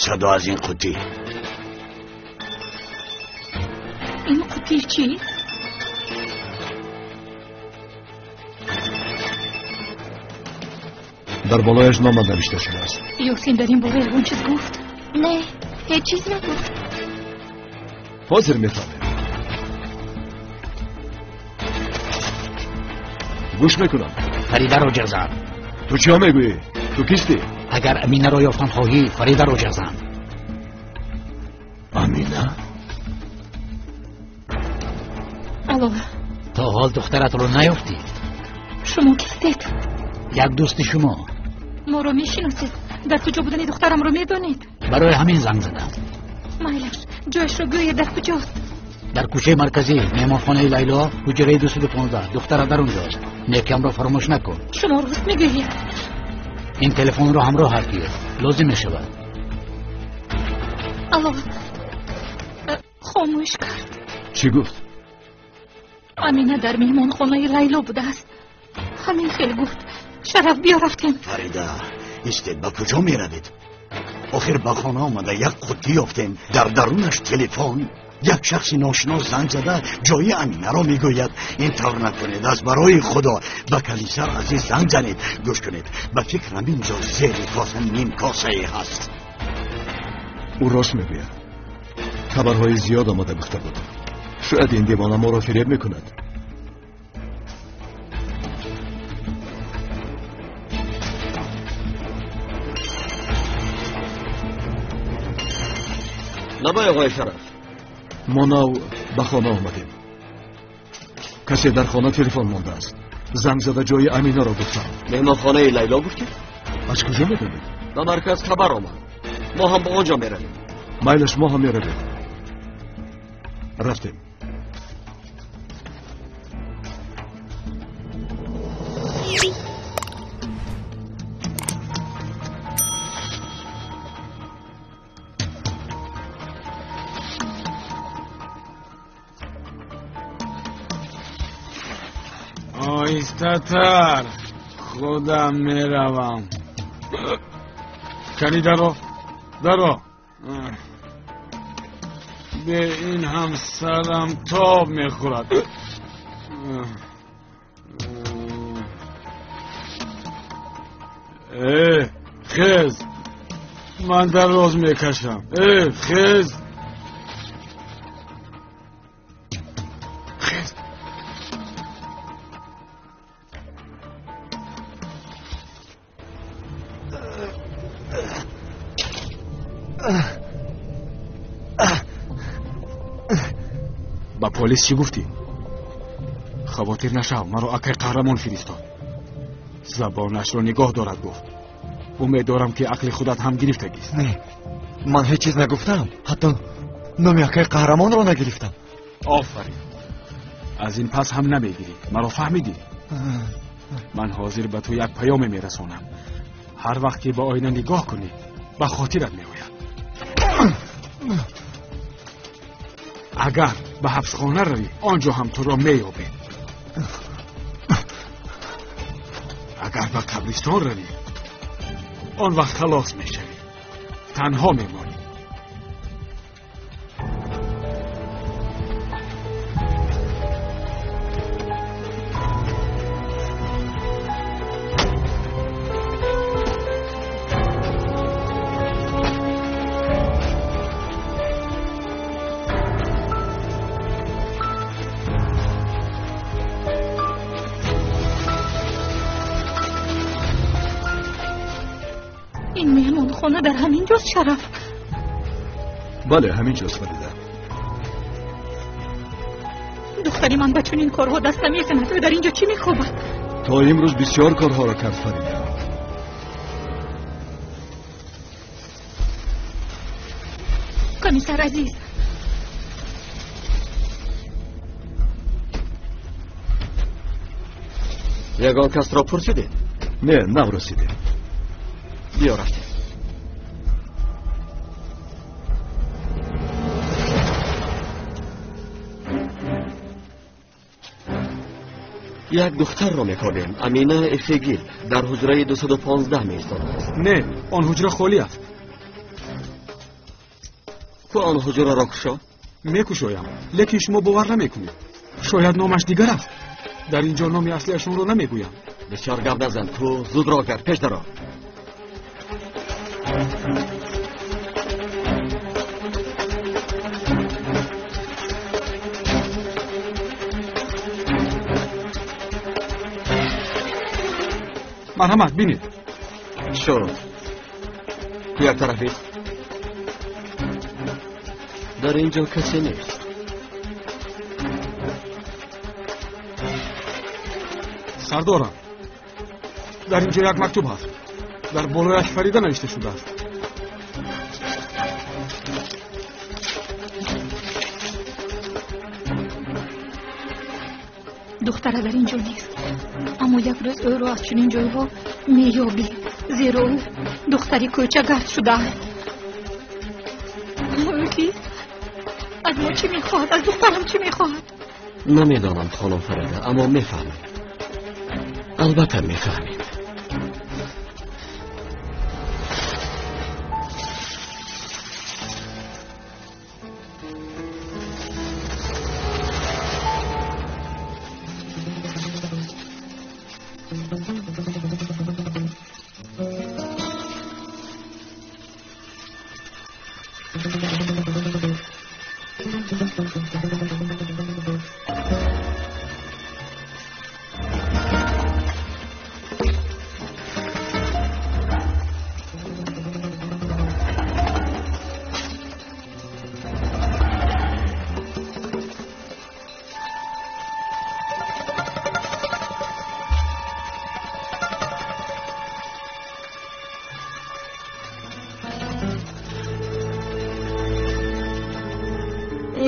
Садо аз ин қуттӣ. Ин қуттӣ чӣ? Дар болояш нома навишта шудааст. Ёсин дар ин бора ягон чиз гуфт? Не, ҳеҷ чиз нагуфт. Ҳозир мефаҳмем. Гӯш мекунам. Фаридаро ҷеғ зан. Ту чиҳо мегӯӣ? Ту кистӣ? Агар Аминаро ёфтан хоҳӣ, Фаридаро ҷеғ зан. Амина? Алло. То ҳол духтаратро наёфтӣ? Шумо кистед? Як дӯсти шумо. Моро мешиносед? Дар куҷо будани духтарамро медонед? Барои ҳамин занг задам. Майлаш, ҷояшро гӯед, дар куҷост? Дар кӯчаи марказӣ, меҳмонхонаи Лайло, ҳуҷраи 215. Духтара дар онҷост. Некиамро фаромӯш накун. Шумо рост мегӯед. Ин телефонро ҳамроҳат гир, лозим мешавад. Алло, хомӯш кард. Чӣ гуфт? Амина дар меҳмонхонаи Лайло будааст. Ҳамин хел гуфт. Шараф, биё рафтем. Фарида, истед, ба куҷо меравед? Охир ба хона омада як қуттӣ ёфтем. Дар дарунаш телефон. Як шахси ношинос занг зада ҷои Аминаро мегӯяд. Ин тавр накунед, аз барои Худо. Ба комиссар азиз занг занед. Гӯш кунед, ба фикрам инҷо зери коса ним косае ҳаст. Ӯ рост мегӯяд. Хабарҳои зиёд омада гуфта буд. Шояд ин девона моро фиреб мекунад. Лабай, оғои Шараф. Мо нав ба хона омадем. Касе дар хона телефон мондааст. Занг зада ҷои Аминаро гуфтам. Меҳмонхонаи Лайло гуфтед? Аз куҷо медонед? Ба марказ хабар омад. Мо ҳам ба он ҷо меравем. Майлаш, мо ҳам меравем. Рафтем. Оҳистатар, худам меравам. Кани даро, даро. Бе ин ҳам сарам тоб мехӯрад. Э, хез, ман дароз мекашам. Э, хез. Ба полис чӣ гуфтӣ? Хавотир нашав, маро акай Қаҳрамон фиристод. Забонашро нигоҳ дорад, гуфт. Умеддорам, ки ақли худат ҳам гирифтагист. Не, ман ҳеҷ чиз нагуфтам. Ҳатто номи акай Қаҳрамонро нагирифтам. Офарин. Аз ин пас ҳам намегирӣ. Маро фаҳмидӣ? Ман ҳозир ба ту як паёме мерасонам. Ҳар вақт ки ба оина нигоҳ кунӣ, ба хотират меояд. Агар ба ҳабсхона равӣ, он ҷо ҳам туро меёбем. Агар ба қабристон равӣ, он вақт халос мешавӣ, танҳо мемонӣ. Ин меҳмонхона дар ҳамин ҷост, Шараф? Бале, ҳамин ҷост, Фарида. Духтари ман ба чунин корҳо даст намезанад. Ӯ дар ин ҷо чӣ мехобад? То имрӯз бисёр корҳоро кард, Фарида. Комиссар азиз, Ягон касро пурсидед? Не, нав расидем. Биё, рафтем. Як духтарро мекобем. Амина Эфегил дар ҳуҷраи 215 меистодааст. Не, он ҳуҷра холӣ аст. Ту он ҳуҷраро кушо. Мекушоям, лекин шумо бовар намекунед. Шояд номаш дигар аст. Дар ин ҷо номи аслиашонро намегӯям. Бисёр гап назан, ту зуд роҳ кард, пеш даро. Марҳамат, бинед. Шуд. Ту як тараф ист. Дар ин ҷо касе нест. Сардорам, дар ин ҷо як мактуб ҳаст. Дар болояш Фарида навишта шудааст. Духтара дар ин ҷо нест, аммо як рӯз ӯро аз чунин ҷойҳо меёбӣ, зеро ӯ духтари кӯчагард шудааст. Ӯ кист? Аз мо чӣ мехоҳад? Аз духтарам чӣ мехоҳад? Намедонам, хонум Фарида, аммо мефаҳмем. Албатта мефаҳмем.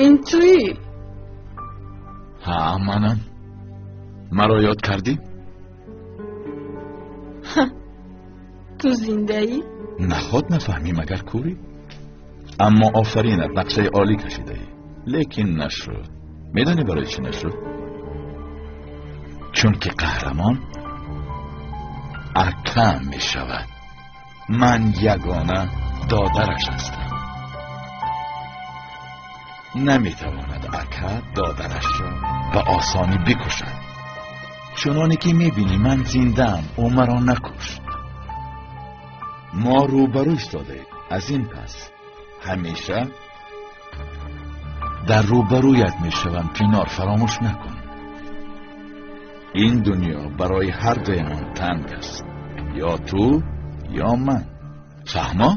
Ин туӣ? Ҳа, манам. Маро ёд кардӣ? Ту зиндаӣ? Наход нафаҳмӣ, магар кӯрӣ? Аммо офаринат, нақшаи олӣ кашидаӣ. Лекин нашуд. Медонӣ барои чӣ нашуд? Чунки қаҳрамон акам мешавад. Ман ягона додараш ҳастам. Наметавонад ака додарашро ба осонӣ бикушад. Чуноне ки мебинӣ, ман зиндаам, ӯ маро накушт. Мо рӯбарӯ истодаем. Аз ин пас ҳамеша дар рӯбарӯят мешавам. Пинор, фаромӯш накун, ин дунё барои ҳар дуямон танг аст. Ё ту ё ман. Фаҳмо?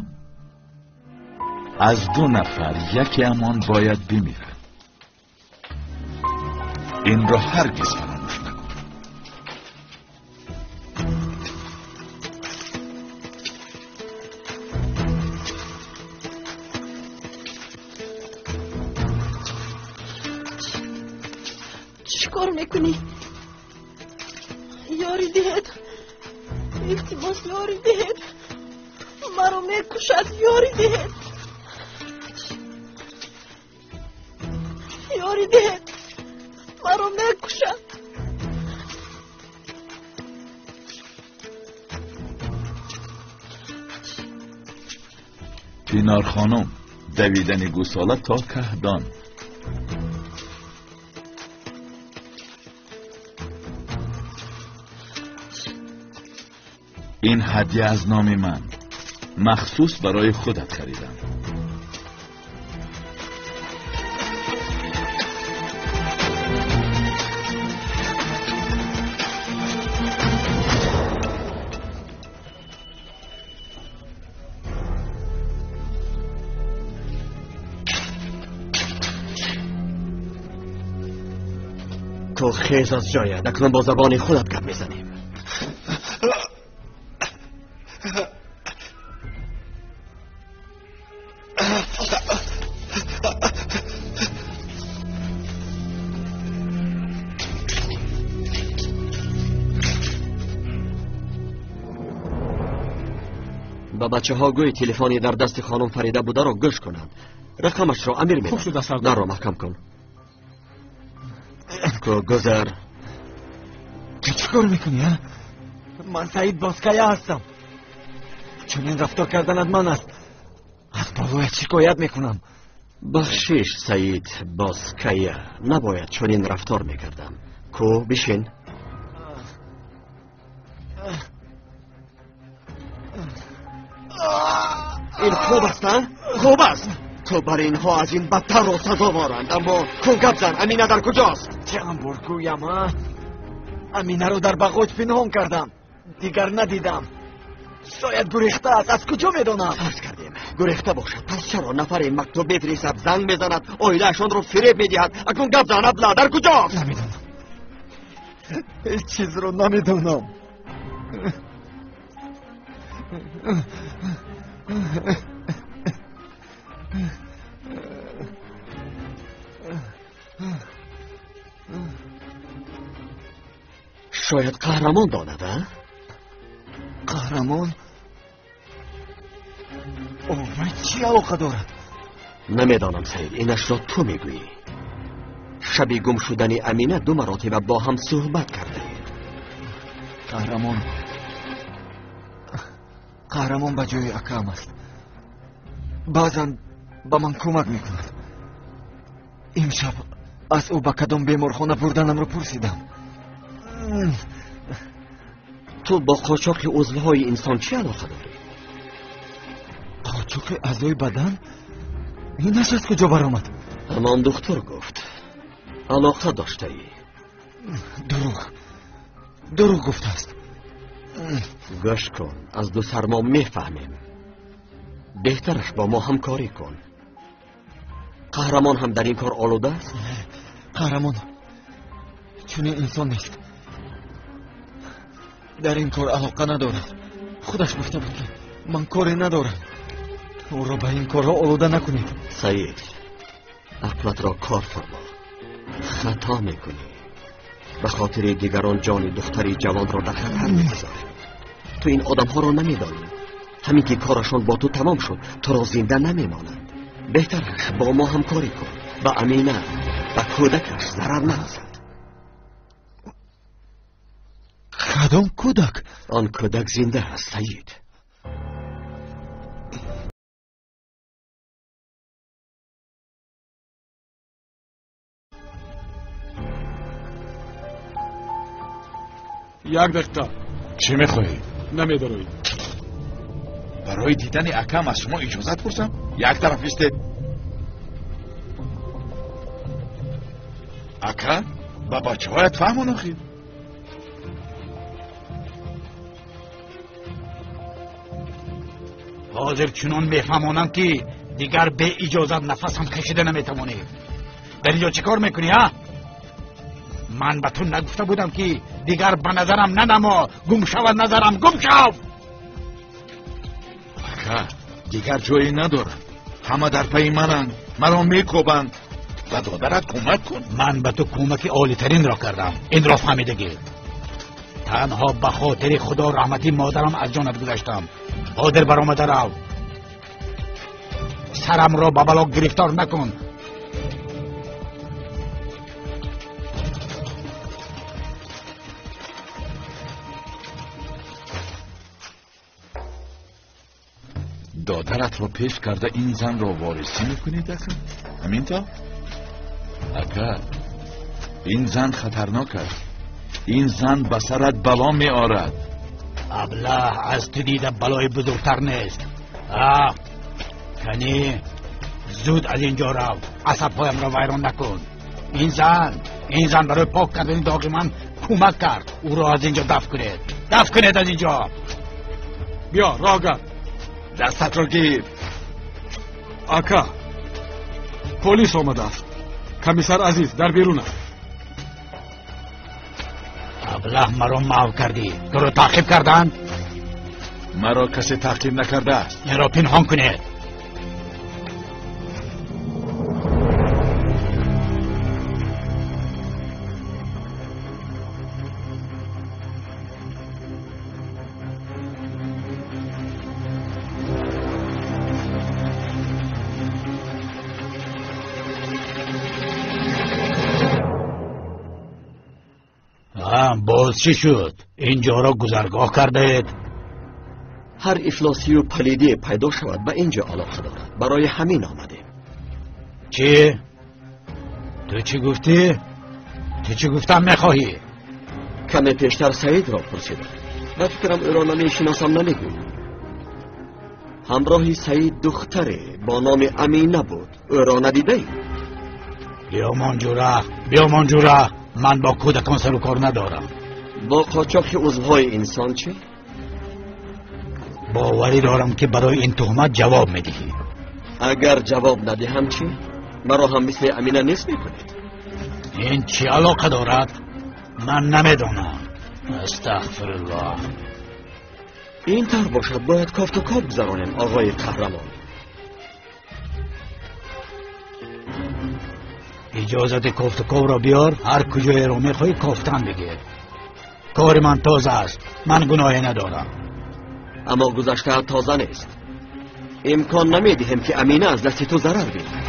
Аз ду нафар якеамон бояд бимирад. Инро ҳаргиз фаромӯш накун. Чӣ кор мекунӣ? Ёрӣ диҳед, илтимос, ёрӣ диҳед. Маро мекушад, ёрӣ диҳед. Ёрӣ диҳед, маро мекушад. Пинор хонум, давидани гӯсола то каҳдон. Ин ҳадя аз номи ман, махсус барои худат харидам. Ту хез аз ҷоят, акнун бо забони худат гап мезанем. Ба бачаҳо гӯй телефони дар дасти хонум Фарида бударо гӯш кунанд. Рақамашро Амир медад. Хуб шуда, сардор. Дарро маҳкам кун. Ку гузар. Ту чӣ кор мекунӣ, а? Ман Саид Боская ҳастам. Чунин рафтор карданат ман аст. Аз болоят шикоят мекунам. Бахшиш, Саид, боз кая. Набояд чунин рафтор мекардам. Ку, бишин. Ин хуб аст, а? Хуб аст. Ту бар инҳо аз ин бадтарро сазоворанд. Аммо кун гап зан, Амина дар куҷост? Чанд бор гӯям, а? Аминаро дар бағоҷ пинҳон кардам. Дигар надидам. Шояд гурехта аст. Аз куҷо медонам? Фарз кардем, гурехта бошад. Пас чаро нафаре мактуб мефиристад, занг мезанад, оилаашонро фиреб медиҳад? Акнун гап зан, абла, дар куҷост? Намедонам. Ҳеҷ чизро намедонам. Шояд Қаҳрамон донад, а? Қаҳрамон? Вай чӣ алоқа дорад? Намедонам, Саид, инашро ту мегӯӣ. Шаби гум шудани Амина ду маротиба бо ҳам суҳбат кардаед. Қаҳрамон ба ҷои акам аст. Баъзан ба ман кӯмак мекунад. Имшаб аз ӯ ба кадом беморхона бурданамро пурсидам. Ту бо қочоқи узвҳои инсон чӣ алоқа дорӣ? Қочоқи аъзои бадан? Инаш аз куҷо баромад? Ҳамон духтур гуфт. Алоқа доштаӣ. Дурӯғ. Дурӯғ гуфтааст. Гӯш кун, аз ду сар мо мефаҳмем. Беҳтараш бо мо ҳамкорӣ кун. Қаҳрамон ҳам дар ин кор олуда аст? Қаҳрамон чунин инсон нест. Дар ин кор алоқа надорад. Худаш гуфта буд, ки ман коре надорам. Ӯро ба ин корҳо олуда накунед. Саид, ақлатро кор фармо. Хато мекунӣ. Ба хотири дигарон ҷони духтари ҷавонро дар хатар мегузорӣ. Ту ин одамҳоро намедонӣ. Ҳамин ки корашон бо ту тамом шуд, туро зинда намемонанд. Беҳтараш бо мо ҳамкорӣ кун. Ба Амина, ба кӯдакаш зарар нарасад. Кадом кӯдак? Он кӯдак зинда аст, Саид. Як дақиқа. Чӣ мехоҳӣ? Намедароӣ. Барои дидани акам аз шумо иҷозат пурсам? Як тараф истед. Ака, ба бачаҳоят фаҳмон охир. Ҳозир чунон мефаҳмонам, ки дигар беиҷозат нафасам кашида наметавонӣ. Дар инҷо чӣ кор мекунӣ, а? Ман ба ту нагуфта будам, ки дигар ба назарам нанамо. Гум шавад назарам, гум шав! Ака, дигар ҷое надорам. Ҳама дар пайи мананд, маро мекобанд. Ба додарат кӯмак кун. Ман ба ту кӯмаки олитаринро кардам. Инро фаҳмидагӣ. Танҳо ба хотири худо раҳмати модарам аз ҷонат гузаштам. Ҳозир баромада рав. Сарамро ба бало гирифтор накун. Додаратро пеш карда ин занро ворисӣ мекунед, ака? Ҳамин то? Ака, ин зан хатарнок аст. Ин зан ба сарат бало меорад. Аблаҳ, аз ту дида балои бузургтар нест. Кани, зуд аз ин ҷо рав. Асабҳоямро вайрон накун. Ин зан барои пок кардани доғи ман кӯмак кард. Ӯро аз ин ҷо дафт кунед. Дафт кунед аз ин ҷо. Биё, роҳ гард. Дастатро гир. Ака, полис омадааст. Комиссар Азиз дар берун аст. Аблаҳ, маро маҳв кардӣ. Туро таъқиб карданд? Маро касе таъқиб накардааст. Инро пинҳон кунед. Боз чӣ шуд? Инҷоро гузаргоҳ кардаед? Ҳар ифлосию палидие пайдо шавад, ба ин ҷо алоқа дорад. Барои ҳамин омадем. Чӣ? Ту чӣ гуфтӣ? Ту чӣ гуфтан мехоҳӣ? Каме пештар Саидро пурсидам. Ба фикрам ӯро намешиносам намегӯй. Ҳамроҳи Саид духтаре бо номи Амина буд. Ӯро надидаӣ? Биёмон ҷура, биёмон ҷура. Ман бо кӯдакон сару кор надорам. Бо қочоқи узвҳои инсон чӣ? Боварӣ дорам ки барои ин туҳмат ҷавоб медиҳӣ. Агар ҷавоб надиҳам чӣ? Маро ҳам мисли Амина нест мекунед? Ин чӣ алоқа дорад? Ман намедонам. Астағфируллоҳ. Ин тавр бошад, бояд кофту коб гузаронем, оғои қаҳрамон. Иҷозати кофтуковро биёр, ҳар куҷоеро мехоҳӣ кофтан бигир. Кори ман тоза аст, ман гуноҳе надорам. Аммо гузаштаат тоза нест. Имкон намедиҳем ки Амина аз дасти ту зарар бинад.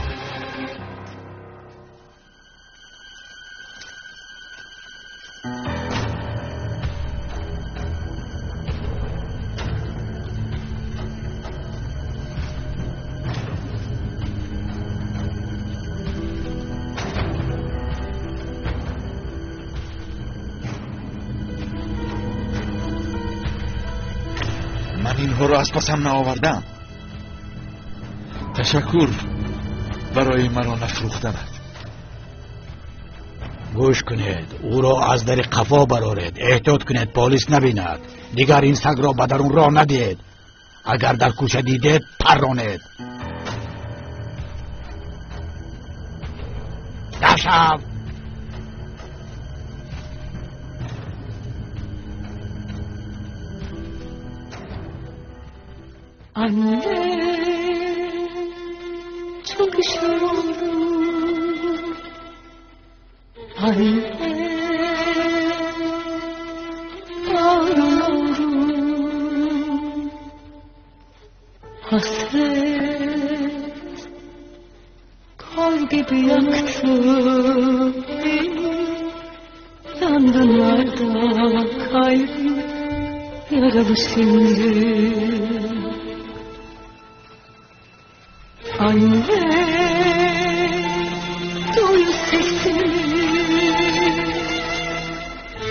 Ман инҳоро аз пасам наовардам. Ташаккур барои маро нафрӯхтанат. Гӯш кунед, ӯро аз дари қафо бароред. Эҳтиёт кунед, полис набинад. Дигар ин сагро ба дарун роҳ надиҳед. Агар дар кӯча дидед, парронед. Дашав! Anne, çok üşüyorum. Anne, ağlıyorum. Hasret, kor gibi yaktı beni. Yangınlarda kalbim yaralı şimdi. Anne, duy sesimi.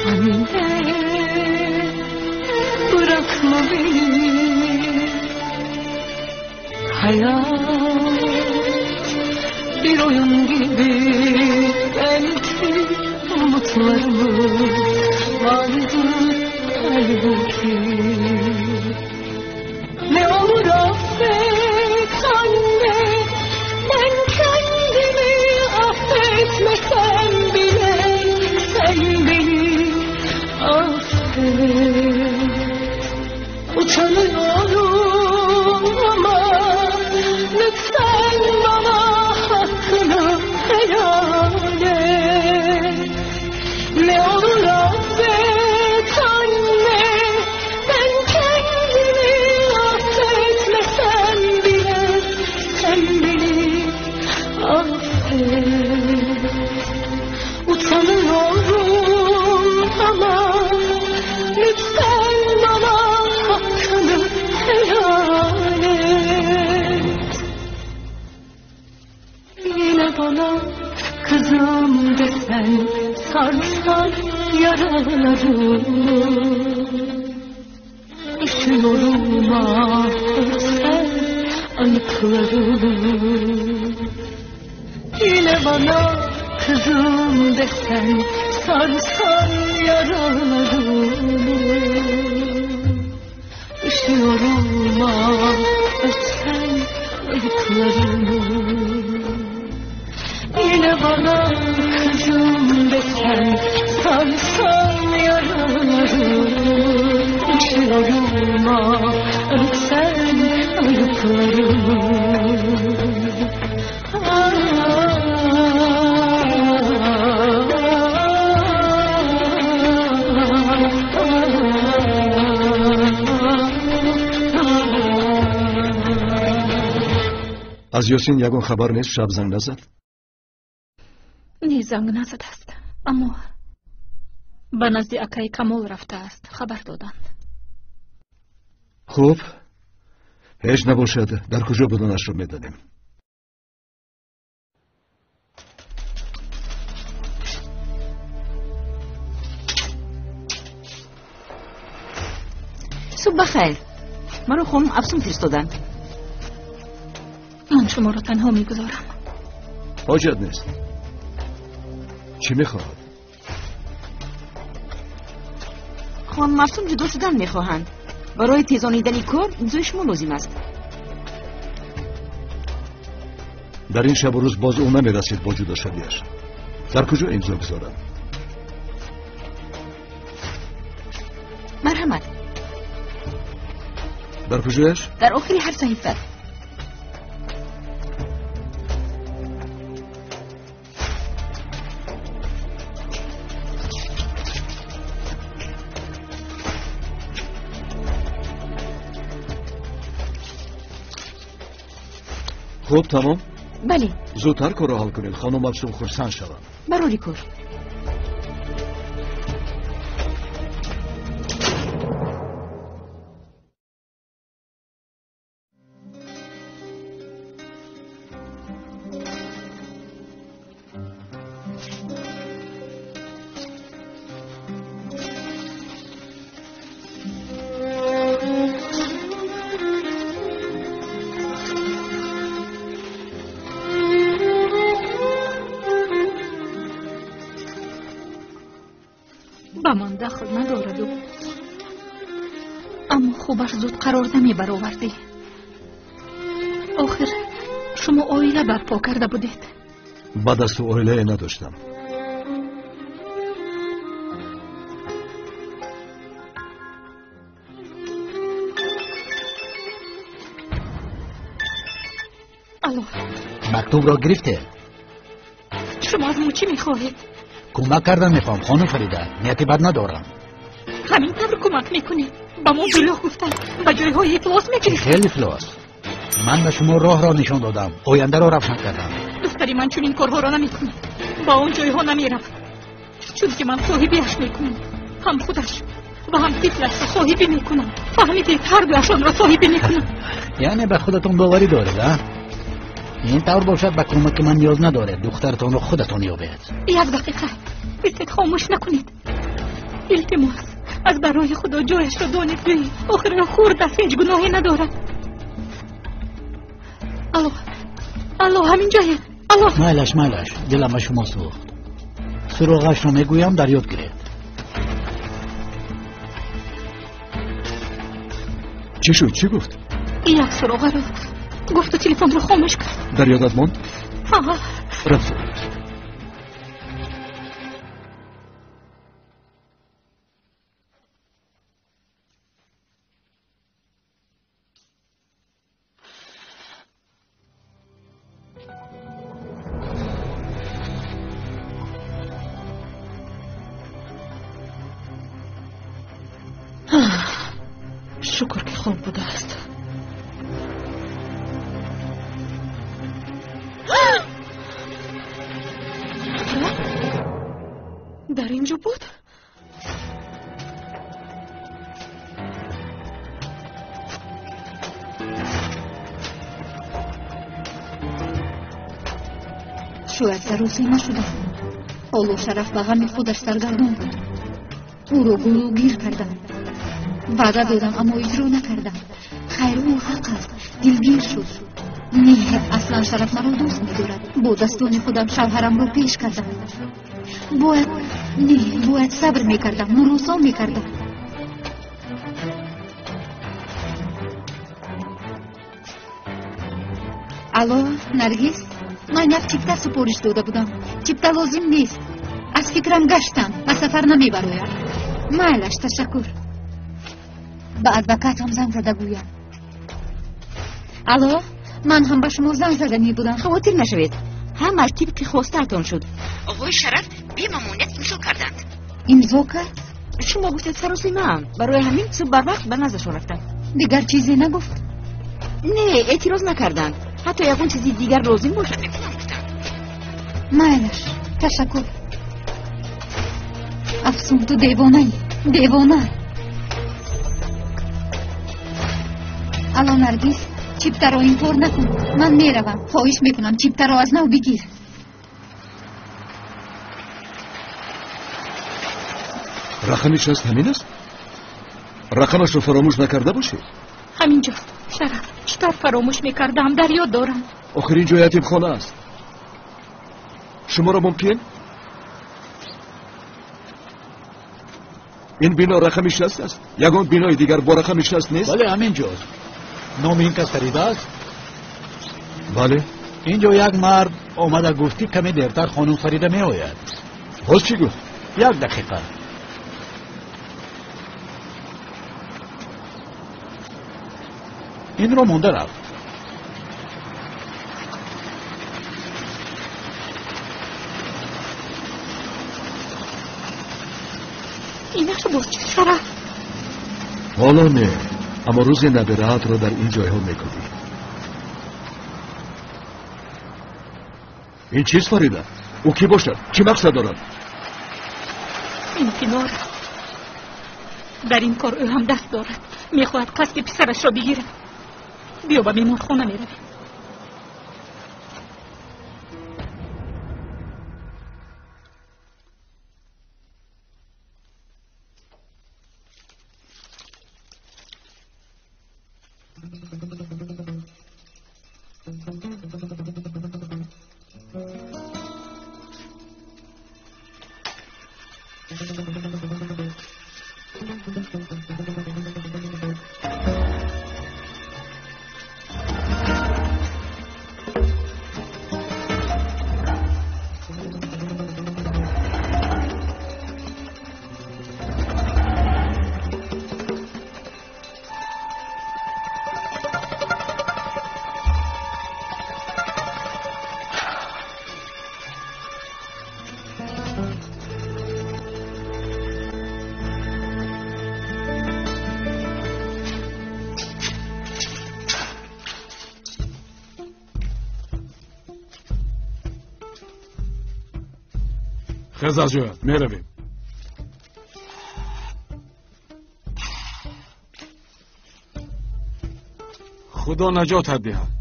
Anne, bırakma beni. Hayat bir oyun gibi, belki umutlarımız vardı halbuki. Ne olur affet anne, ben kendimi affetmesem bile sen beni affet. Utanıyorum ama lütfen bana hakkını helal et. Ne olur affet anne, ben kendimi affetmesem bile sen beni affet. Utanıyorum ama lütfen bana hakkını helal et. Yine bana kızım desen, sarsan yaralarımı. Üşüyorum ah örsen ayıplarımı. Yine bana kızım desen, sarsan yaralarımı. Üşüyorum ah ötsen ayıplarımı. Yine bana kızım desen, sarsan yaralarımı. Üşüyorum ah ötsen ayıplarımı. Аз Ёсин ягон хабар нест? Шаб занг назад? Не, занг назадааст, аммо ба назди акаи Камол рафтааст, хабар доданд. Хуб, ҳеҷ набошад, дар куҷо буданашро медонем. Субҳ бахайр. Маро хонум Афсун фиристоданд. Ман шуморо танҳо мегузорам. Ҳоҷат нест. Чӣ мехоҳад? Хонум Афсун ҷудо шудан мехоҳанд. Барои тезонидани кор имзои шумо лозим аст. Дар ин шабу рӯз боз ӯ намерасид бо ҷудошавиаш. Дар куҷо имзо гузорам? Марҳамат. Дар куҷояш? Дар охири ҳар саҳифа. Хуб, тамом? Бале. Зудтар корро ҳал кунед, хонум Афсун хурсанд шаванд. Барори кор. Ба ман дахл надораду, аммо хубаш зуд қарор намебаровардӣ. Охир шумо оила барпо карда будед. Баъд аз ту оилае надоштам. Алло. Мактубро гирифте? Шумо аз мо чӣ мехоҳед? Кӯмак кардан мехоҳам, хонум Фарида. Нияти бад надорам. Ҳамин тавр кӯмак мекунед? Ба мо дурӯғ гуфтанд, ба ҷойҳои ифлос мегирифт. Хеле ифлос. Ман ба шумо роҳро нишон додам, ояндаро равшан кардам. Духтари ман чунин корҳоро намекунад, ба он ҷойҳо намеравад, чунки ман соҳибиаш мекунам. Ҳам худаш ва ҳам тифлашро соҳибӣ мекунам. Фаҳмидед, ҳар дуяшонро соҳибӣ мекунам. Яъне ба худатон боварӣ доред, а? Ин тавр бошад, ба кӯмаки ман ниёз надоред. Духтаратонро худатон ёбед. Як дақиқа, битед, хомӯш накунед. Илтимос, аз барои худо ҷояшро донед гӯед. Охир ӯ хурд аст, ҳеҷ гуноҳе надорад. Алло, алло, ҳамин ҷоед? Алло. Майлаш, майлаш, дилам ба шумо сӯхт. Суроғашро мегӯям, дар ёд гиред. Чӣ шуд? Чӣ гуфт? Як суроғаро гуфту телефонро хомӯш кард. Дар ёдат монд? Ҳа. Рафт. Шукр, ки хоб будааст. Дар ин ҷо буд? Шояд саросӣ нашудам. Ҳоло Шараф ба ғами худаш саргардон буд. Ӯро гулӯгир кардам. Ваъда додам, аммо иҷро накардам. Хайр, ӯ ҳақ аст, дилгир шуд. Не, аслан Шараф маро дӯст медорад. Бо дастони худам шавҳарамро пеш кардам. Бояд, не, бояд сабр мекардам, мурӯсо мекардам. Алло, Наргиз, ман як чипта супориш дода будам. Чипта лозим нест. Аз фикрам гаштам, ба сафар намебароям. Майлаш, ташаккур. Ба адвокатам занг зада гӯям. Алло, ман ҳам ба шумо занг зада мебудам. Хавотир нашавед, ҳамаш тибқи хостаатон шуд. Оғои Шараф бемамоният имзо карданд. Имзо кард? Шумо гуфтед саросимаам. Барои ҳамин субҳ барвақт ба наздашон рафтам. Дигар чизе нагуфт? Не, эътироз накарданд. Ҳатто ягон чизи дигар лозим бошад мекунам гуфтанд. Майлаш, ташаккур. Афсун, ту девонаӣ, девона. Алло, Наргиз, чиптаро инкор накун. Ман меравам. Хоҳиш мекунам, чиптаро аз нав бигир. Рақами 60 ҳамин аст? Рақамашро фаромӯш накарда бошед? Ҳаминҷост. Шараф, чӣ тавр фаромӯш мекардам, дар ёд дорам. Охир ин ҷо ятимхона аст. Шуморо мумкин? Ин бино рақами 60 аст? Ягон бинои дигар бо рақами 60 нест? Бале, ҳамин ҷост. Номи ин кас Фарида аст? Бале. Инҷо як мард омада гуфт, ки каме дертар хонум Фарида меояд. Боз чӣ гуфт? Як дақиқа. Инро монда рафт. Инаш боз чӣ, Шараф? Ҳоло не, аммо рӯзе набираатро дар ин ҷойҳо мекунӣ. Ин чист, Фарида? Ӯ кӣ бошад? Чӣ мақсад дорад? Ин Пинор аст. Дар ин кор ӯ ҳам даст дорад. Мехоҳад қасди писарашро бигирад. Биё ба беморхона меравем. Хез аз ҷоят, меравем. Худо наҷотат диҳад.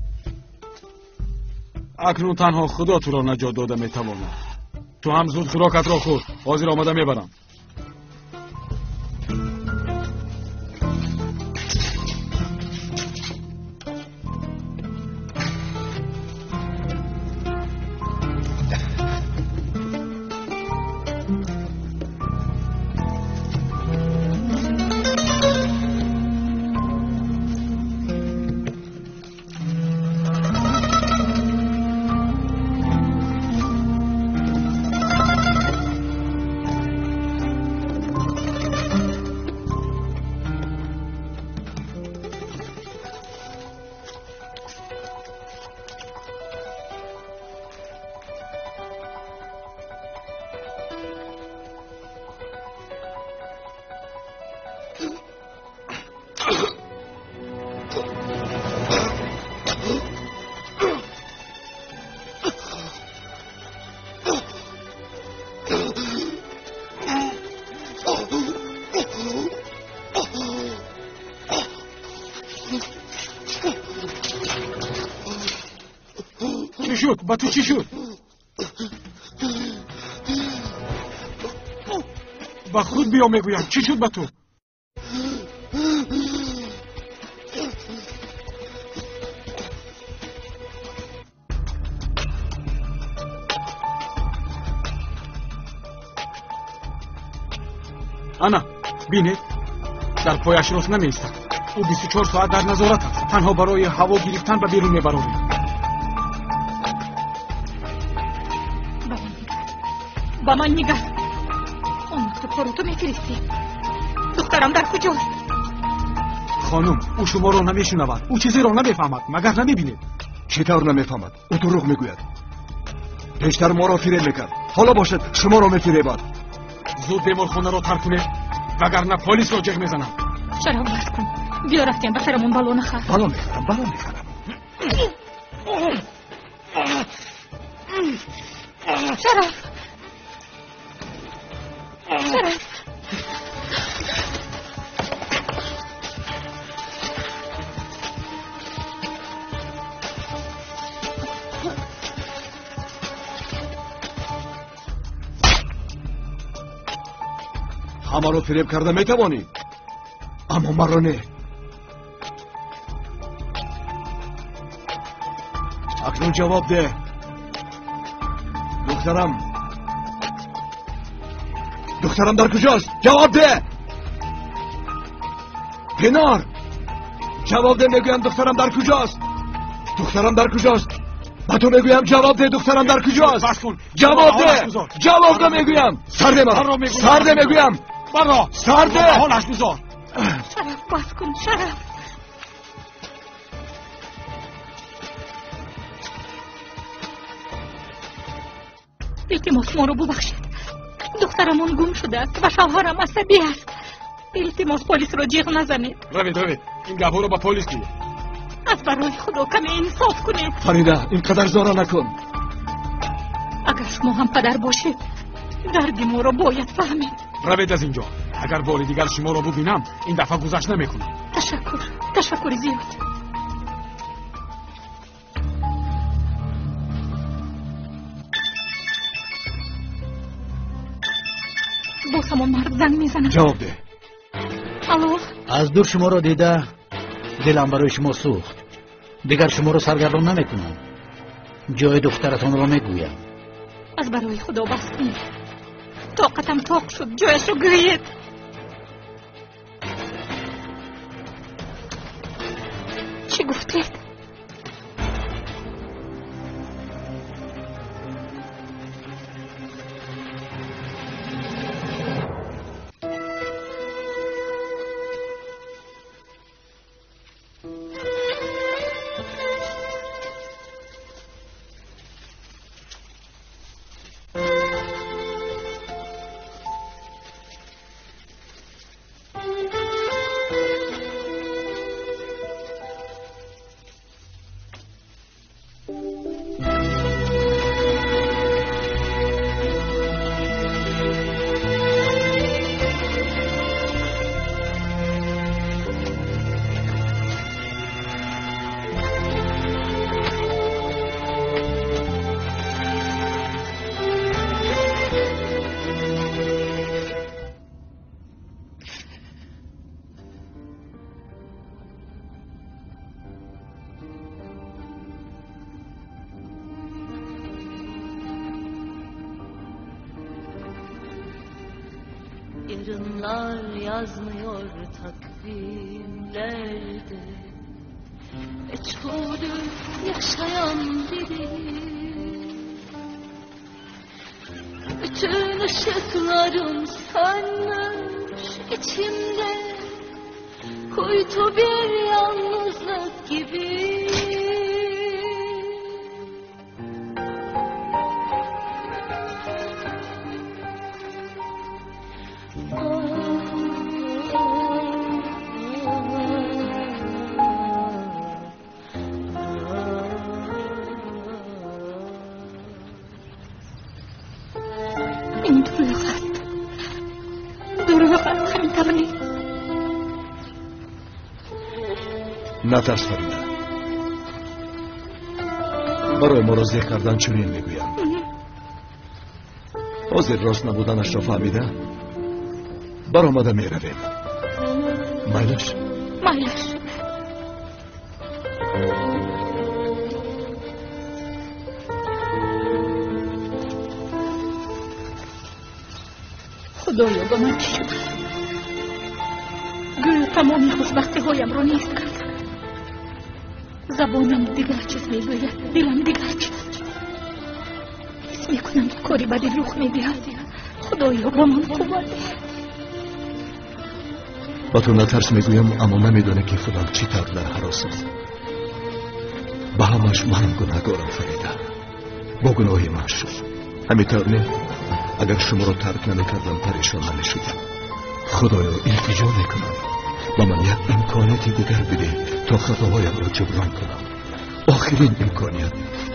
Акнун танҳо Худо туро наҷот дода метавонад. Ту ҳам зуд хӯрокатро хӯр, ҳозир омада мебарам. Чӣ шуд? Ба ту чӣ шуд? Ба худ биё мегӯям, чӣ шуд ба ту? Ана, бинед, дар пояш рост намеистад. Ӯ 24 соат дар назорат аст. Танҳо барои ҳаво гирифтан ба берун мебарорем. Ба ман нигар. Он мактубҳоро ту мефиристӣ. Духтарам дар куҷост? Хонум, ӯ шуморо намешунавад. Ӯ чизеро намефаҳмад. Магар намебинед? Чӣ тавр намефаҳмад? Ӯ дурӯғ мегӯяд. Пештар моро фиреб мекард. Ҳоло бошад шуморо мефиребад. Зуд беморхонаро тарк кунед, вагарна полисро ҷеғ мезанам. Шараф, бас кун. Биё рафтем, ба сарамон бало нахар. Бало мехарам, бало мехарам. Шараф! Шараф! Ҳамаро фиреб карда метавонӣ. Аммо маро не. Акнун ҷавоб деҳ. Духтарам. Духтарам дар куҷост? Ҷавоб деҳ. Пинор. Ҷавоб деҳ, мегӯям, духтарам дар куҷост? Духтарам дар куҷост? Ба ту мегӯям, ҷавоб деҳ, духтарам дар куҷост? Ҷавоб деҳ. Ҷавоб деҳ, мегӯям. Сар деҳ маро. Сар деҳ, мегӯям. Сар деҳ. Ҳолаш гузор. Шараф, бас кун, Шараф. Илтимос, моро бубахшед. Духтарамон гум шудааст ва шавҳарам асабӣ аст. Илтимос, полисро ҷиғ назанед. Равед, равед. Ин гапҳоро ба полис гӯед. Аз барои Худо каме инсоф кунед. Фарида, ин қадар зора накун. Агар шумо ҳам падар бошед, дарди моро бояд фаҳмед. Равед аз инҷо. Агар бори дигар шуморо бубинам, ин дафъа гузашт намекунам. Ташаккур, ташаккури зиёд. Боз ҳамон мард занг мезанад. Ҷавоб деҳ. Алло. Аз дур шуморо дида дилам барои шумо сӯхт. Дигар шуморо саргардон намекунам. Ҷои духтаратонро мегӯям. Аз барои Худо бас кунед. Тоқатам тоқ шуд. Ҷояшро гӯед. Чӣ гуфтед? Yarınlar yazmıyor takvimlerde, meçhulü yaşayan biri. Bütün ışıklarım sönmüş içimde, kuytu bir yalnızlık gibi. Ин дурӯғ аст. Дурӯғ аст, ҳамин тавр нест. Натарс, Фарида. Барои моро зеҳ кардан чунин мегӯям. Ҳозир рост набуданашро фаҳмида баромада меравем. Майлаш? Майлаш. Худоё, ба ман чӣ шудааст? Гӯё тамоми хушбахтиҳоямро нест кардам. Забонам дигар чиз мегӯяд, дилам дигар чиз. Ҳис мекунам, ки кори бади рух медиҳад. Худоё, ба ман қувват деҳ. Ба ту натарс мегӯям, аммо намедонӣ, ки худам чӣ тавр дар ҳаросам. Ба ҳамаш ман гунаҳгорам, Фарида. Бо гуноҳи ман шуд. Ҳамин тавр не? Агар шуморо тарк намекардам, парешон намешудам. Худоё, илтиҷо мекунам, ба ман як имконияти дигар бидеҳ, то хатоҳоямро ҷуброн кунам. Охирин имконият,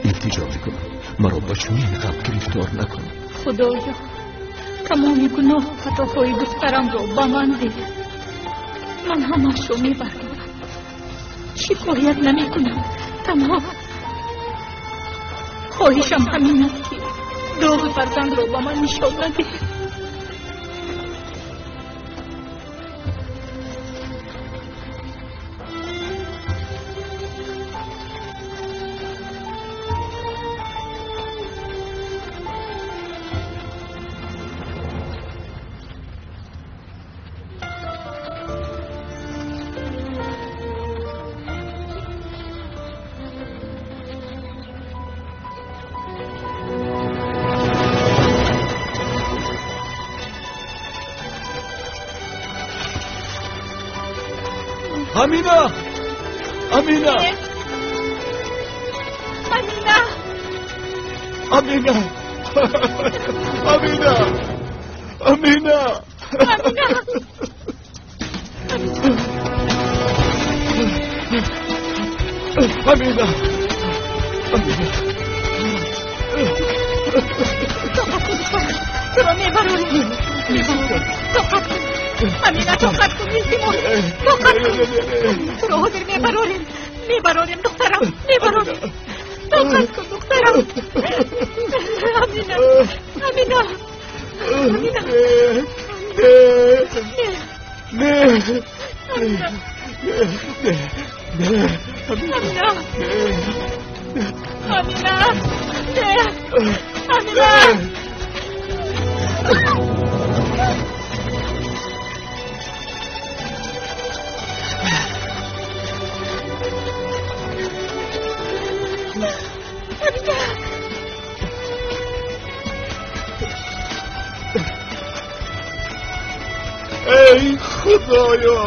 илтиҷо мекунам, маро ба чунин ғам гирифтор накун. Худоё, тамоми гуноҳу хатоҳои духтарамро ба ман деҳ. Ман ҳамаашро мебардорам. Шикоят намекунам. Танҳо хоҳишам ҳамин аст, ки доғи фарзандро ба ман нишон надиҳ. Амина! Амина! Амина! Амина! Амина! Амина! Амина! Амина! Амина! Тоқат кун, духтарам. Туро мебарорем. Тоқат кун. Амина, тоқат кун, илтимос. Тоқат кун. Туро ҳозир мебарорем. Мебарорем, духтарам. Мебарорем. Тоқат кун, духтарам. Амина. Амина. Амина. Не! Амина. Не! Амина. Амина. Не! Амина! Амина! Эй, Худоё!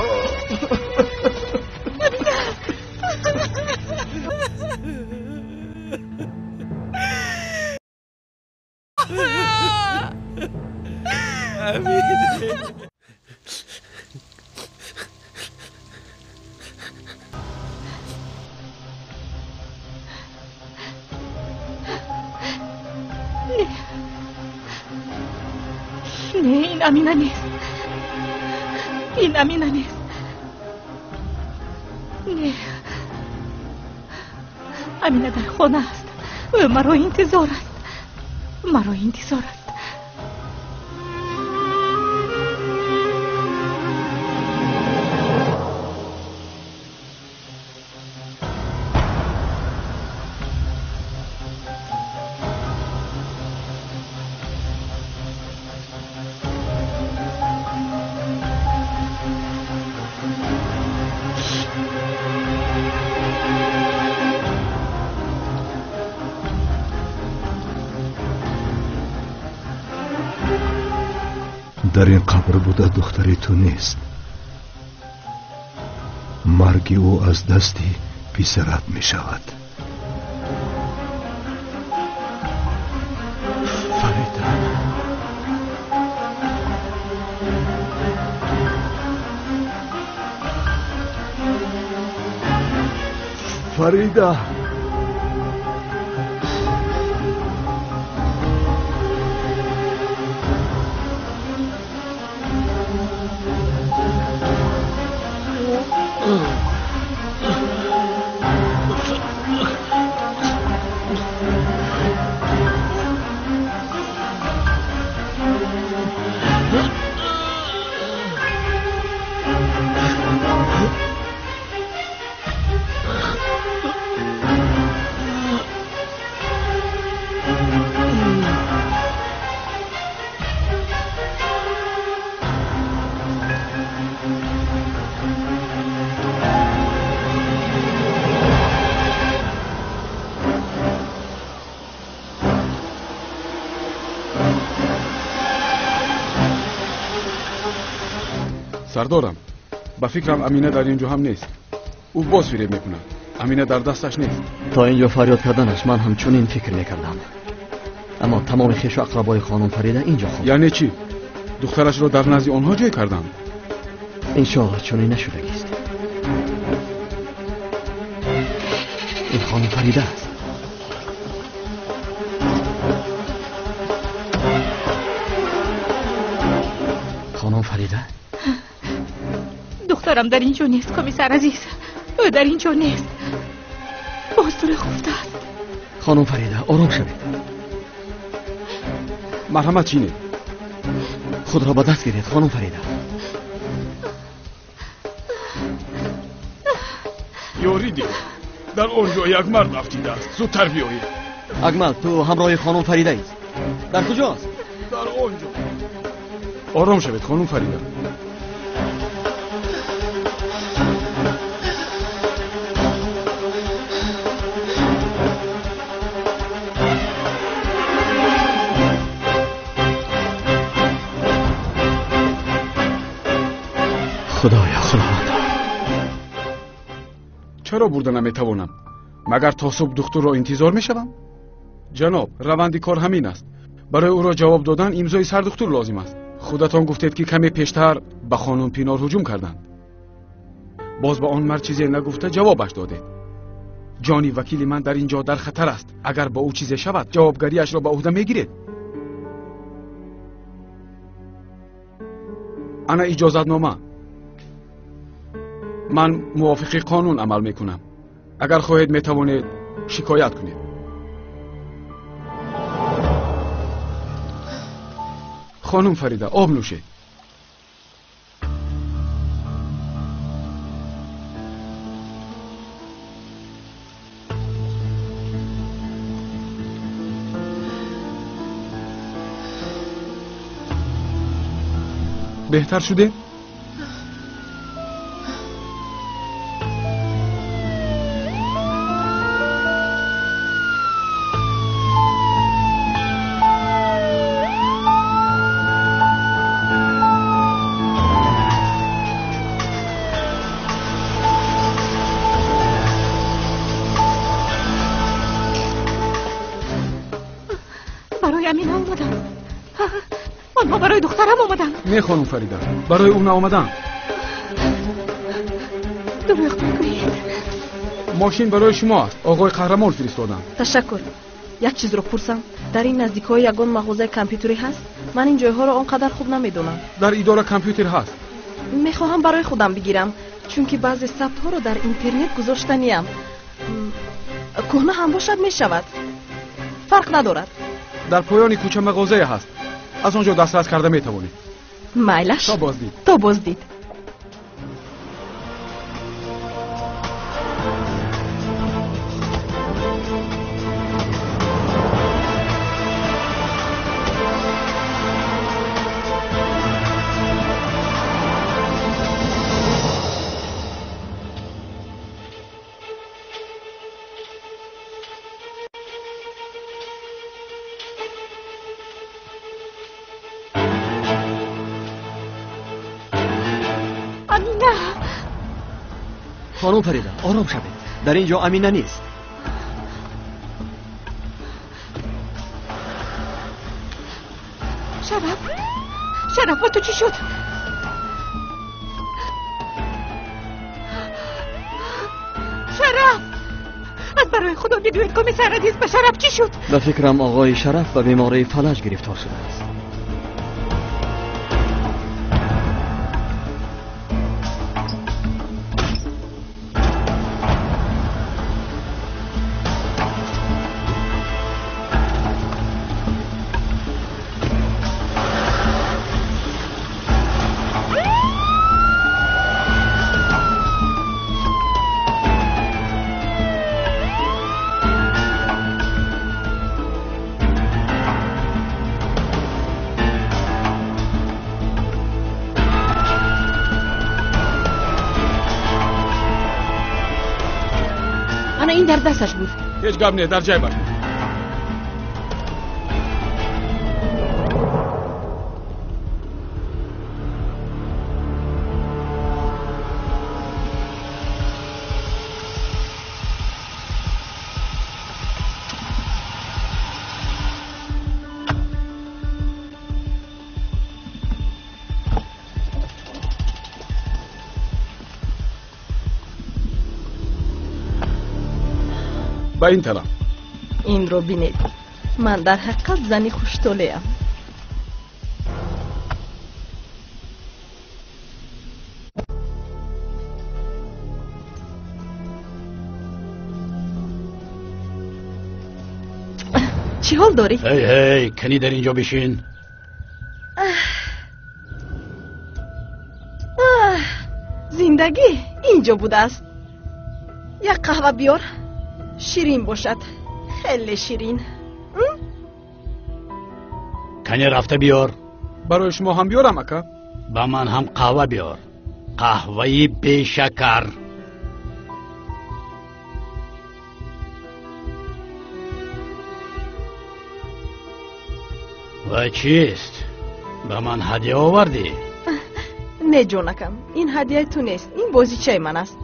Амина! Не, ин Амина нест. Ин Амина нест. Не. Амина дар хона аст. Ӯ маро интизор аст. Маро интизор аст. Дар ин қабр буда духтари ту нест. Марги ӯ аз дасти писарат мешавад. Фарида. Фарида. Сардорам, ба фикрам Амина дар ин ҷо ҳам нест. Ӯ боз фиреб мекунад. Амина дар дасташ нест. То ин ҷо фарёд карданаш ман ҳам чунин фикр мекардам. Аммо тамоми хешу ақрабои хонум Фарида ин ҷо хоб. Яъне чӣ? Духтарашро дар назди онҳо ҷой карданд? Иншоаллоҳ чунин нашудагист. Ин хонум Фарида аст. Хонум Фарида? Духтарам дар ин ҷо нест, комиссар азиз. Ӯ дар ин ҷо нест. Боз дурӯғ гуфтааст. Хонум Фарида, ором шавед. Марҳамат чинед. Худро ба даст гиред, хонум Фарида. Ёрӣ диҳ. Дар он ҷо як мард афтидааст. Зудтар биёед. Акмал, ту ҳамроҳи хонум Фаридаӣ. Дар куҷост? Дар он ҷо. Ором шавед, хонум Фарида. Худоё, Худовандо, Чаро бурда наметавонам? Магар то субҳ духтурро интизор мешавам? Ҷаноб, раванди кор ҳамин аст. Барои ӯро ҷавоб додан имзои сардухтур лозим аст. Худатон гуфтед, ки каме пештар ба хонум Пинор ҳуҷум карданд. Боз ба он мард чизе нагуфта ҷавобаш додед. Ҷони вакили ман дар ин ҷо дар хатар аст. Агар ба ӯ чизе шавад, ҷавобгариашро ба ӯҳда мегиред. Ана иҷозатнома. Ман мувофиқи қонун амал мекунам. Агар хоҳед, метавонед шикоят кунед. Хонум Фарида, об нӯшед. Беҳтар шудед? Барои Амина омадам. Онҳо барои духтарам омаданд. Не, хонум Фарида, барои ӯ наомаданд. Дурӯғ мегӯед. Мошин барои шумо аст. Оғои Қаҳрамон фиристоданд. Ташаккур. Як чизро пурсам. Дар ин наздикҳои ягон мағозаи компютерӣ ҳаст? Ман ин ҷойҳоро он қадар хуб намедонам. Дар идора компютер ҳаст. Мехоҳам барои худам бигирам, чунки баъзе сабтҳоро дар интернет гузоштаниям. Кӯҳна ҳам бошад мешавад. Фарқ надорад. Дар поёни кӯча мағозае ҳаст. Аз он ҷо дастрас карда метавонед. Майлаш. То боздид. То боздид. Хонум Фарида, ором шавед. Дар ин ҷо Амина нест. Шараф, Шараф, ба ту чӣ шуд? Шараф, аз барои Худо бигӯед, комиссар азиз, ба Шараф чӣ шуд? Ба фикрам оғои Шараф ба бемории фалаҷ гирифтор шудааст. Ин дар дасташ буд. Ҳеҷ гап не, дар ҷайбаш. Ба ин тараф. Инро бинед. Ман дар ҳақиқат зани хуштолеам. Чӣ ҳол дорӣ? Ҳей, ҳей, кани дар ин ҷо бишин. Зиндагӣ ин ҷо будааст. Як қаҳва биёр. Ширин бошад, хеле ширин. Кане рафта биёр. Барои шумо ҳам биёрам, ака? Ба ман ҳам қаҳва биёр. Қаҳваи бешакар. Ва чист? Ба ман ҳадя овардӣ? Не, ҷонакам, ин ҳадияи ту нест, ин бозичаи ман аст.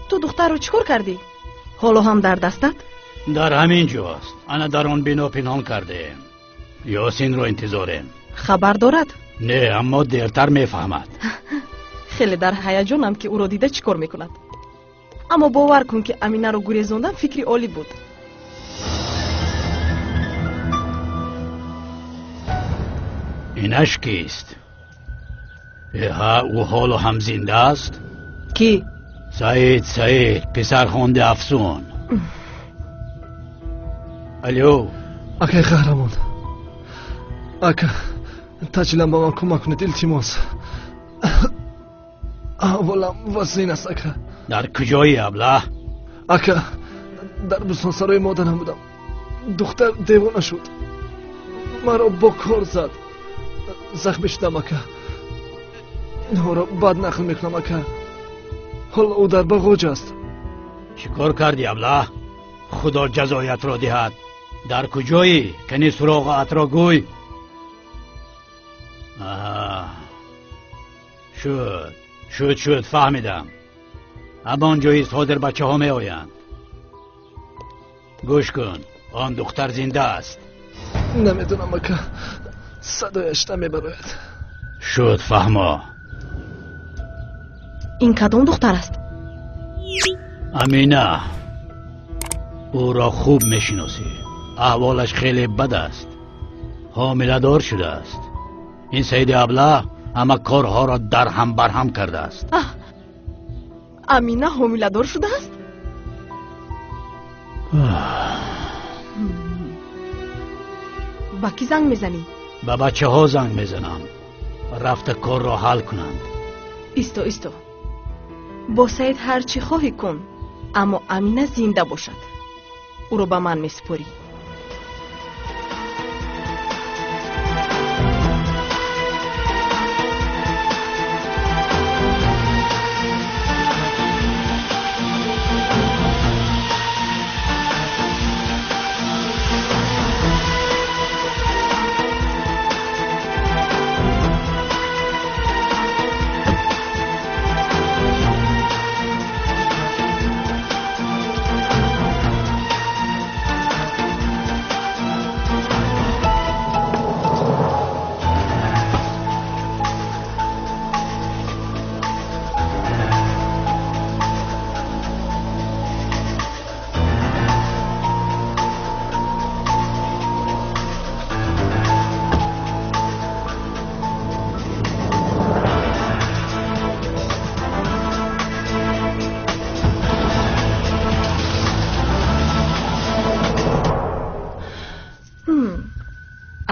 Ту духтарро чӣ кор кардӣ? Ҳоло ҳам дар дастат? Дар ҳамин ҷост. Ана дар он бино пинҳон кардаем. Ёсинро интизорем. Хабар дорад? Не, аммо дертар мефаҳмад. Хеле дар ҳаяҷонам, ки ӯро дида чӣ кор мекунад. Аммо бовар кун, ки Аминаро гурезондан фикри олӣ буд. Инаш кист? Эҳа, ӯ ҳоло ҳам зинда аст? Кӣ? Саид, Саид, писархонди Афсун. Алё. Акай Қаҳрамон, ака, таҷилан ба ман кӯмак кунед, илтимос. Аҳволам вазин аст, ака. Дар куҷои, аблаҳ? Ака, дар бӯстонсарои модарам будам. Духтар девона шуд, маро бо кор зад. Захмӣ шудам, ака. Инҳоро баъд нақл мекунам, ака. Ҳоло ӯ дар бағоҷ аст. Чӣ кор кардӣ, аблаҳ? Худо ҷазоятро диҳад. Дар куҷоӣ? Кани суроғаатро гӯй. Шуд, шуд, шуд, фаҳмидам. Ҳамон ҷоист, ҳозир бачаҳо меоянд. Гӯш кун, он духтар зинда аст. Намедонам, ака, садояш намебарояд. Шуд, фаҳмо. Ин кадом духтар аст? Амина. Ӯро хуб мешиносӣ. Аҳволаш хеле бад аст. Ҳомиладор шудааст. Ин Саиди аблаҳ ҳама корҳоро дарҳам барҳам кардааст. Амина ҳомиладор шудааст? Ба кӣ занг мезанӣ? Ба бачаҳо занг мезанам. Рафта корро ҳал кунанд. Исто, исто. Бо Саид ҳар чӣ хоҳӣ кун, аммо Амина зинда бошад. Ӯро ба ман месупорӣ.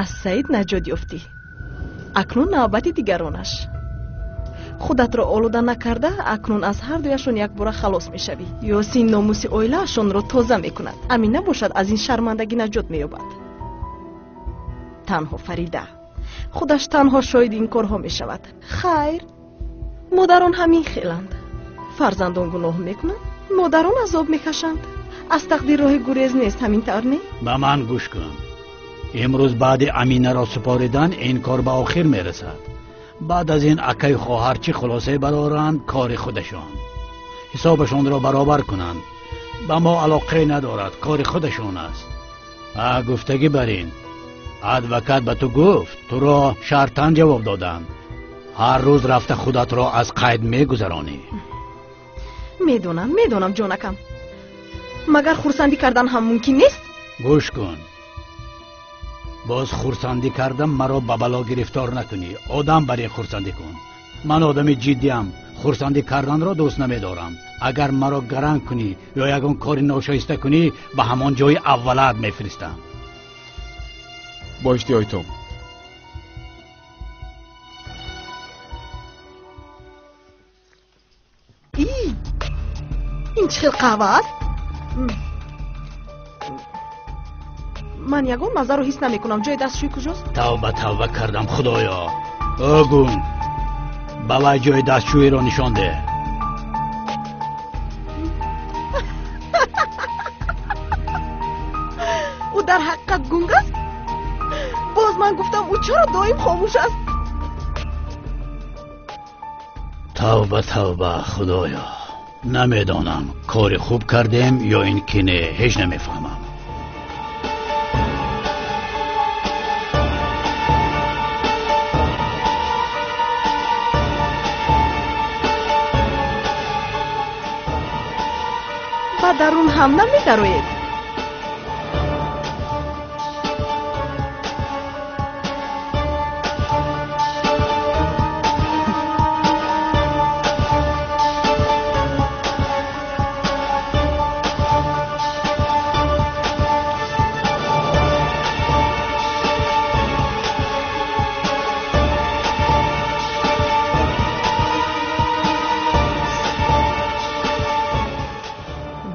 Аз Саид наҷот ёфтӣ. Акнун навбати дигаронаш. Худатро олуда накарда, акнун аз ҳардуяшон якбора халос мешавӣ. Ёсин номуси оилаашонро тоза мекунад. Амина бошад, аз ин шармандагӣ наҷот меёбад. Танҳо Фарида худаш танҳо шоҳиди ин корҳо мешавад. Хайр, модарон ҳамин хеланд. Фарзандон гуноҳ мекунанд, модарон азоб мекашанд. Аз тақдир роҳи гурез нест, ҳамин тавр не? Ба ман гӯш кун. Имрӯз баъди Аминаро супоридан ин кор ба охир мерасад. Баъд аз ин акаю хоҳар чӣ хулосае бароранд, кори худашон. Ҳисобашонро баробар кунанд. Ба мо алоқае надорад, кори худашон аст. Гуфтагӣ бар ин. Адвокат ба ту гуфт, туро шартан ҷавоб доданд. Ҳар рӯз рафта худатро аз қайд мегузаронӣ. Медонам, медонам, ҷонакам. Магар хурсандӣ кардан ҳам мумкин нест? Гӯш кун. Боз хурсандӣ кардам, маро ба бало гирифтор накунӣ. Одам бар ин хурсандӣ кун. Ман одами ҷиддиам, хурсандӣ карданро дӯст намедорам. Агар маро гаранг кунӣ ё ягон кори ношоиста кунӣ, ба ҳамон ҷои аввалаат мефиристам. Бо иштиҳои том. Ин чӣ хел қаҳва аст? Ман ягон маззаро ҳис намекунам. Ҷои дастшӯй куҷост? Тавба, тавба кардам, худоё. Ӯ гунг, ба вай ҷои дастшӯиро нишон деҳ. Ӯ дар ҳақиқат гунг аст? Боз ман гуфтам, ӯ чаро доим хомӯш аст? Тавба, тавба, худоё. Намедонам кори хуб кардем ё ин ки не, ҳеҷ намефаҳмам. Ба дарун ҳам намедароед?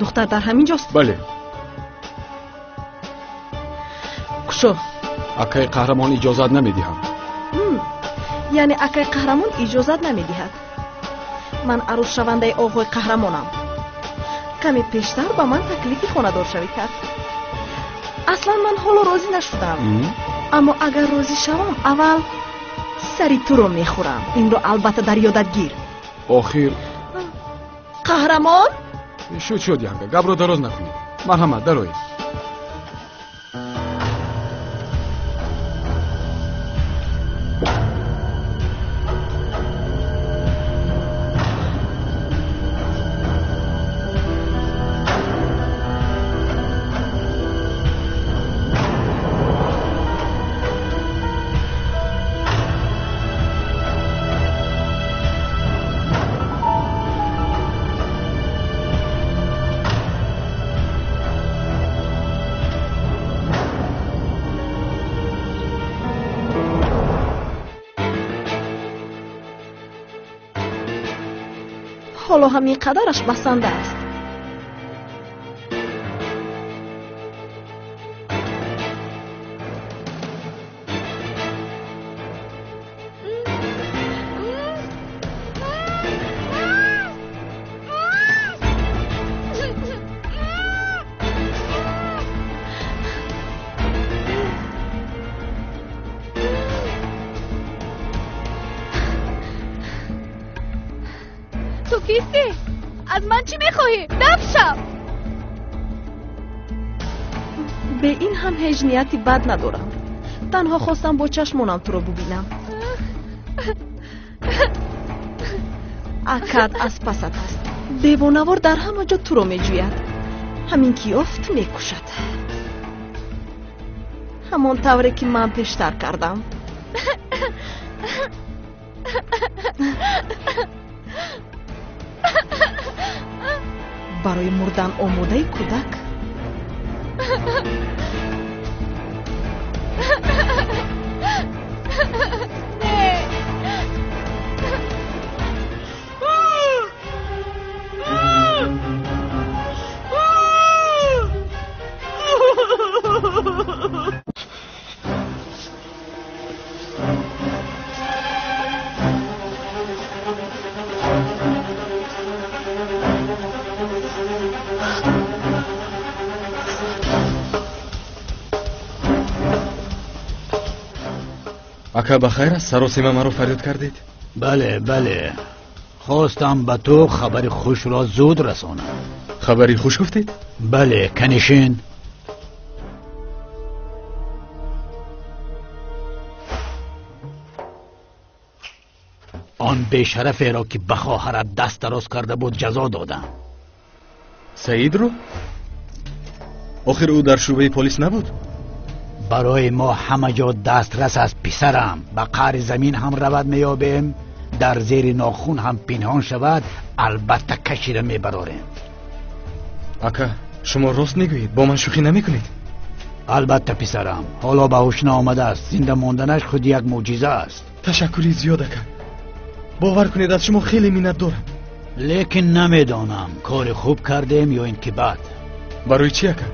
Духтар дар ҳамин ҷост? Бале. Кушо. Акаи Қаҳрамон иҷозат намедиҳам. Яъне акаи Қаҳрамон иҷозат намедиҳад. Ман арӯсшавандаи оғои Қаҳрамонам. Каме пештар ба ман таклифи хонадоршавӣ кард. Аслан ман ҳоло розӣ нашудам. Аммо агар розӣ шавам, аввал сари туро мехӯрам. Инро албатта дар ёдат гир. Охир Қаҳрамон? Шуд, шуд, янга, гапро дароз накунед. Марҳамат, дароед. Ҳоло ҳам ин қадараш басанда аст. Ту кистӣ? Аз ман чӣ мехоҳӣ? Дафт шав! Бе ин ҳам ҳеҷ нияти бад надорам. Танҳо хостам бо чашмонам туро бубинам. Акат аз пасат аст. Девонавор дар ҳама ҷо туро меҷӯяд. Ҳамин ки ёфт мекушад. Ҳамон тавре ки ман пештар кардам. Барои мурдан омодаи кӯдак. Ака, ба хайр аст? Саросима маро фарёд кардед? Бале, бале. Хостам ба ту хабари хушро зуд расонам. Хабари хуш гуфтед? Бале, канишин. Он бешараферо ки ба хоҳарат даст дароз карда буд ҷазо додам. Саидро? Охир ӯ дар шӯъбаи полис набуд? Барои мо ҳама ҷо дастрас аст писарам. Ба қаъри замин ҳам равад меёбем, дар зери нохун ҳам пинҳон шавад, албатта кашида мебарорем. Ака, шумо рост мегӯед? Бо ман шӯхӣ намекунед? Албатта писарам, ҳоло ба ҳуш наомадааст. Зинда монданаш худ як мӯъҷиза аст. Ташаккури зиёд, ака. Бовар кунед, аз шумо хеле миннатдорам. Лекин намедонам кори хуб кардем ё ин ки бад. Барои чӣ, ака?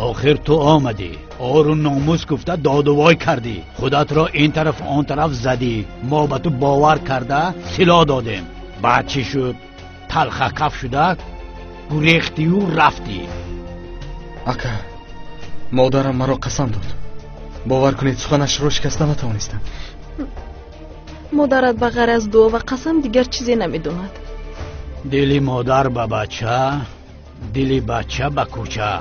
Охир ту омадӣ, ору номус гуфта додувой кардӣ, худатро ин тараф он тараф задӣ. Мо ба ту бовар карда силоҳ додем. Баъд чӣ шуд? Талхакаф шуда гурехтию рафтӣ. Ака, модарам маро қасам дод. Бовар кунед, суханашро шикаста натавонистам. Модарат ба ғайр аз дуо ва қасам дигар чизе намедонад. Дили модар ба бача, дили бача ба кӯча.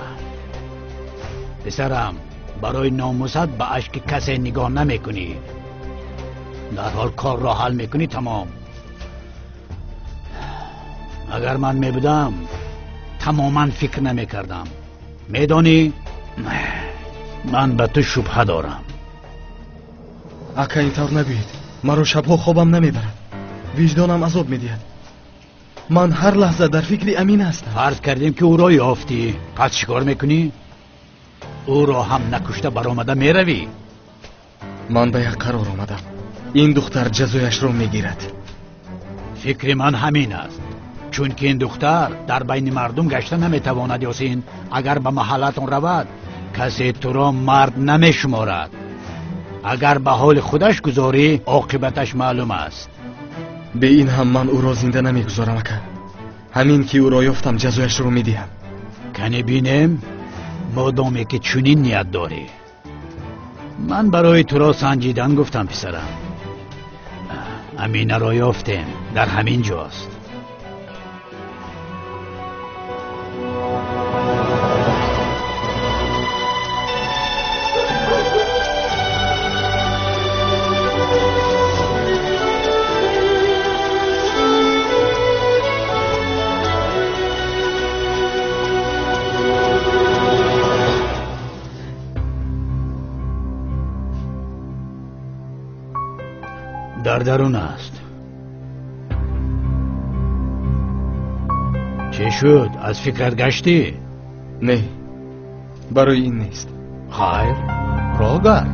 Писарам, барои номусат ба ашки касе нигоҳ намекунӣ. Дарҳол корро ҳал мекунӣ, тамом. Агар ман мебудам, тамоман фикр намекардам. Медонӣ, ман ба ту шубҳа дорам. Ака, ин тавр набиед. Маро шабҳо хобам намебарад. Виҷдонам азоб медиҳад. Ман ҳар лаҳза дар фикри Амина ҳастам. Фарз кардем ки ӯро ёфтӣ, пас чӣ кор мекунӣ? Ӯро ҳам накушта баромада меравӣ? Ман ба як қарор омадам. Ин духтар ҷазояшро мегирад. Фикри ман ҳамин аст. Чунки ин духтар дар байни мардум гашта наметавонад. Ёсин, агар ба маҳаллатон равад, касе туро мард намешуморад. Агар ба ҳоли худаш гузорӣ, оқибаташ маълум аст. Бе ин ҳам ман ӯро зинда намегузорам, ака. Ҳамин ки ӯро ёфтам, ҷазояшро медиҳам. Кане бинем, модоме ки чунин ният дорӣ. Ман барои туро санҷидан гуфтам, писарам. Аминаро ёфтем, дар ҳамин ҷост. Дар дарун аст. Чӣ шуд? Аз фикрат гаштӣ? Не, барои ин нест. Хайр, роҳ гард.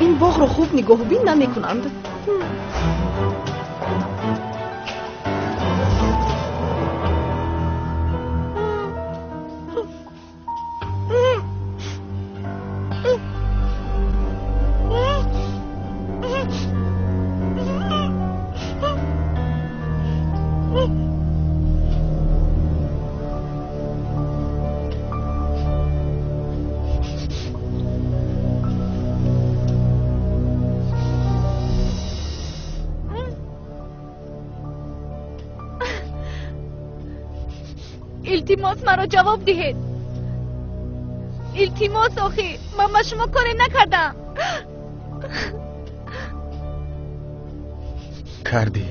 Ин боғро хуб нигоҳубин намекунанд. Илтимос, маро ҷавоб диҳед. Илтимос, охи, ман ба шумо коре накардам. Кардӣ,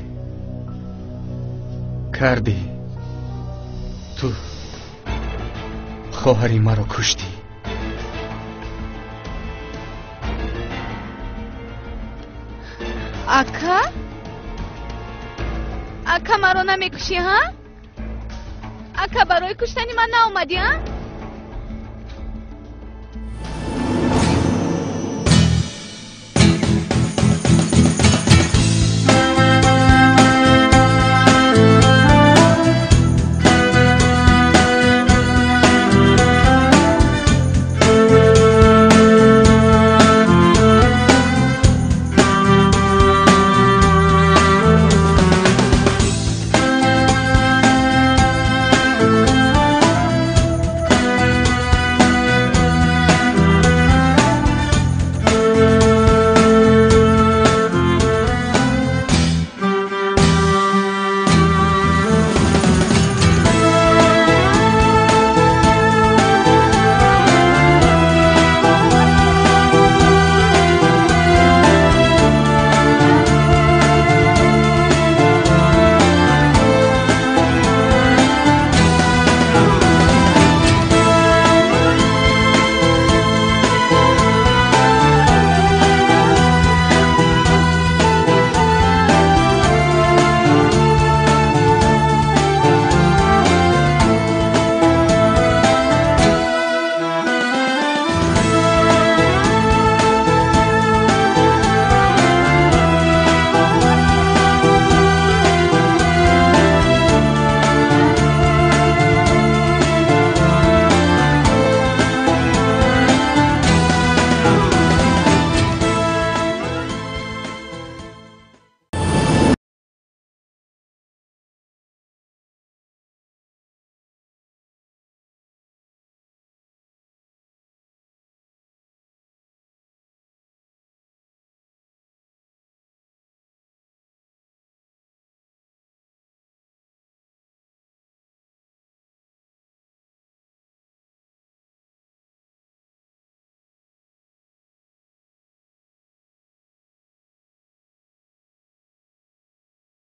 кардӣ. Ту хоҳари маро куштӣ. Ака? Ака, маро намекушӣ, ҳа? Ака, барои куштани ман наомадӣ, а?